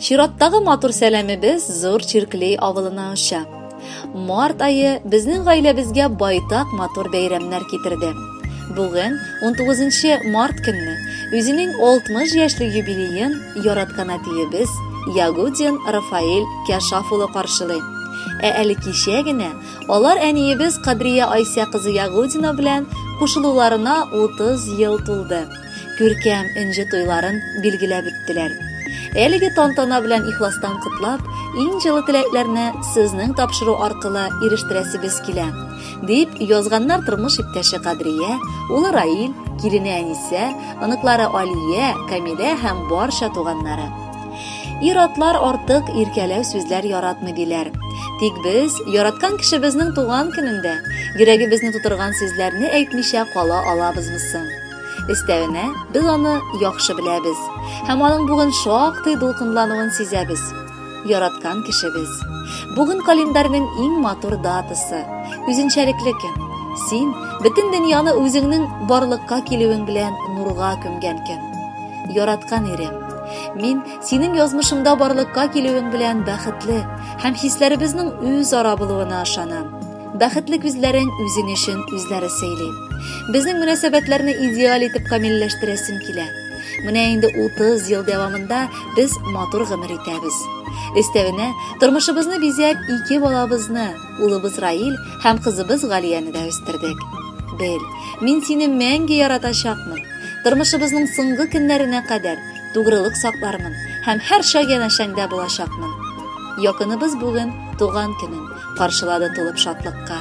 Чираттагы матур сәламебез Зур Чирклей авылына оча. Март ае безнең гаиләбезгә байтак матур бәйрәмнәр китерде. Бүген, 19 март көнне, үзенең 60 яшьлек юбилеен яраткан әтиебез Ягудин Рафаэль Кәшаф улы каршылый. Ә әле кичә генә алар әниебез Кадрия Айсә кызы Ягудина белән кушылуларына 30 ел тулды. Күркәм энҗе туйларын билгеләп үттеләр. Әлеге тантана белән ихластан котлап, иң җылы теләкләрне сезнең тапшыру аркылы ирештерәсебез килә, дип язганнар тормыш иптәше Кадрия, улы Раил, килене Әнисә, оныклары Алия, Камилә һәм барча туганнары. Ир-атлар артык иркәләү сүзләр яратмый диләр. Тик без яраткан кешебезнең туган көнендә йөрәгебезне тутырган сүзләрне әйтмичә кала алабызмы соң? Өстәвенә, без аны яхшы беләбез һәм аның бүген шактый дулкынлануын сизәбез. Яраткан кешебез. Бүген календарьның иң матур датасы, үзенчәлекле көн. Син бөтен дөньяны үзеңнең барлыкка килүең белән нурга күмгән көн. Яраткан ирем, мин синең язмышымда барлыкка килүең белән бәхетле һәм хисләребезнең үзара булуына ышанам. Бәхетле күзләрең үзең өчен үзләре сөйли. Безнең мөнәсәбәтләрне идеаль итеп камилләштерәсем килә. Менә инде 30 ел дәвамында без матур гомер итәбез. Өстәвенә, тормышыбызны бизәп, ике балабызны, улыбыз Раил һәм кызыбыз Галияне дә үстердек. Бел, мин сине мәңге яратачакмын. Тормышыбызның соңгы көннәренә кадәр тугрылык саклармын һәм һәрчак янәшәңдә булачакмын. Якыныбыз бүген туган көнен каршылады тулып шатлыкка.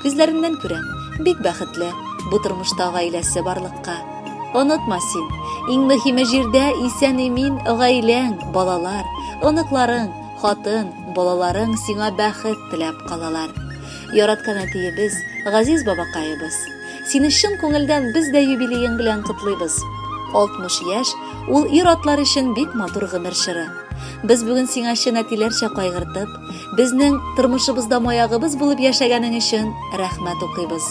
Күзләреннән күрәм, бик бәхетле бу тормышта гаиләсе барлыкка. Онытма син, иң мөһиме җирдә исән-имин гаиләң, балалар, оныкларың, хатын, балаларың сиңа бәхет теләп калалар. Яраткан әтиебез, газиз бабакаебыз, сине чын күңелдән без дә юбилеең белән котлыйбыз. 60 яшь, ул ир-атлар өчен бик матур гомер чоры. Без бүген сиңа чын әтиләрчә кайгыртып, безнең тормышыбызда маягыбыз булып яшәгәнең өчен рәхмәт укыйбыз.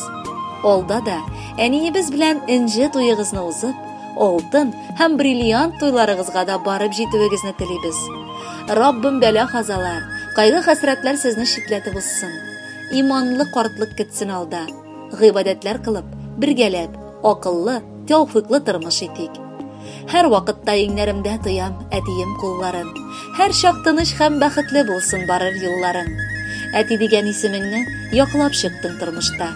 Алда да әниебез белән энҗе туегызны узып, алтын һәм бриллиант туйларыгызга да барып җитүегезне телибез. Раббым бәла-казалар, кайгы-хәсрәтләр сезне читләтеп узсын. Иманлы картлык көтсен алда. Гыйбадәтләр кылып, бергәләп, акыллы, тәүфыйклы тормыш итик. Һәр вакытта иңнәремдә тоям әтием кулларын. Һәр чак тыныч һәм бәхетле булсын барыр юлларың. Әти дигән исемеңне яклап чыктың тормышта.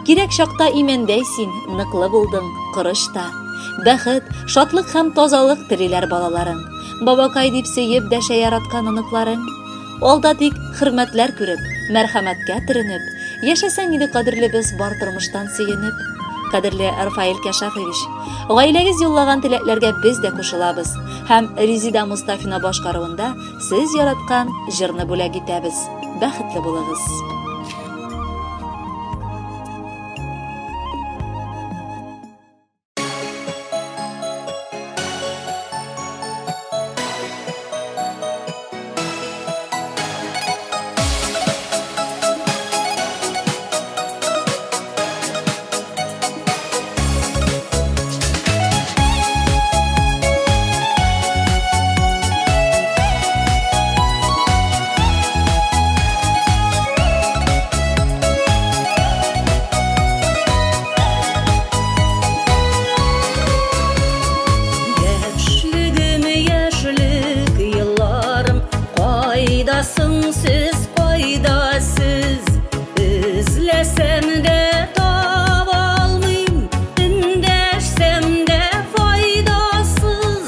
Кирәк чакта имәндәй син, ныклы булдың, корыч та. Бәхет, шатлык һәм тазалык телиләр балаларың. Бабакай дип сөеп дәшә яраткан оныкларың. Алда тик хөрмәтләр күреп, мәрхәмәткә төренеп, яшәсәң иде кадерлебез бар тормыштан сөенеп. Кадерле Рафаэль Кәшафович, гаиләгез юллаган теләкләргә без дә кушылабыз һәм Резида Мустафина башкаруында сез яраткан җырны бүләк итәбез. Бәхетле булыгыз! Яшьлегем, яшьлек елларым, кайдасың сез, кайда сез? Эзләсәм дә таба алмыйм, эндәшсәм дә файдасыз.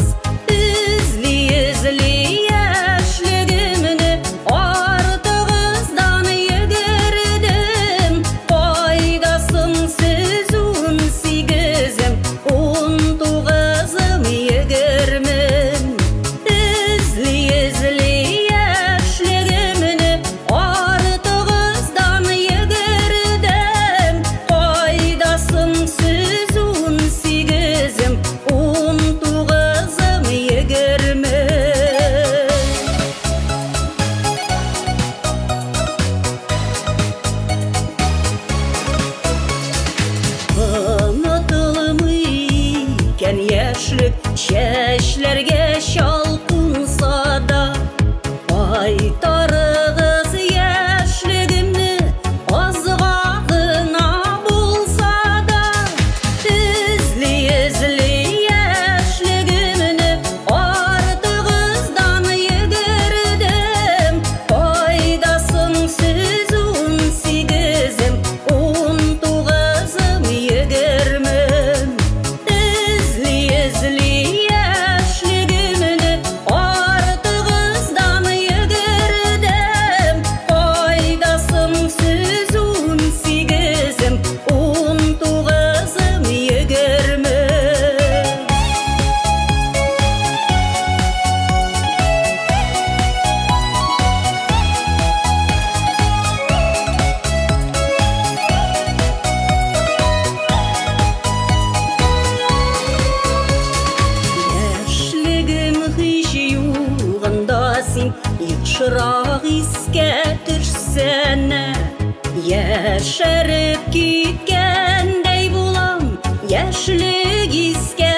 Эзли-эзли яшьлегемне артыгыздан йөгердем. Кайдасың сез, 18-ем, 19-ым, 20-м? Эзли-эзли яшьлегемне артыгыздан йөгердем. Кайдасың сез, 18-ем, 19-ым, 20-м? Онытылмый икән яшьлек, чәчләргә чал кунса да. син ешрак искә төшсәнә. Яшәреп киткәндәй булам, яшьлек искә.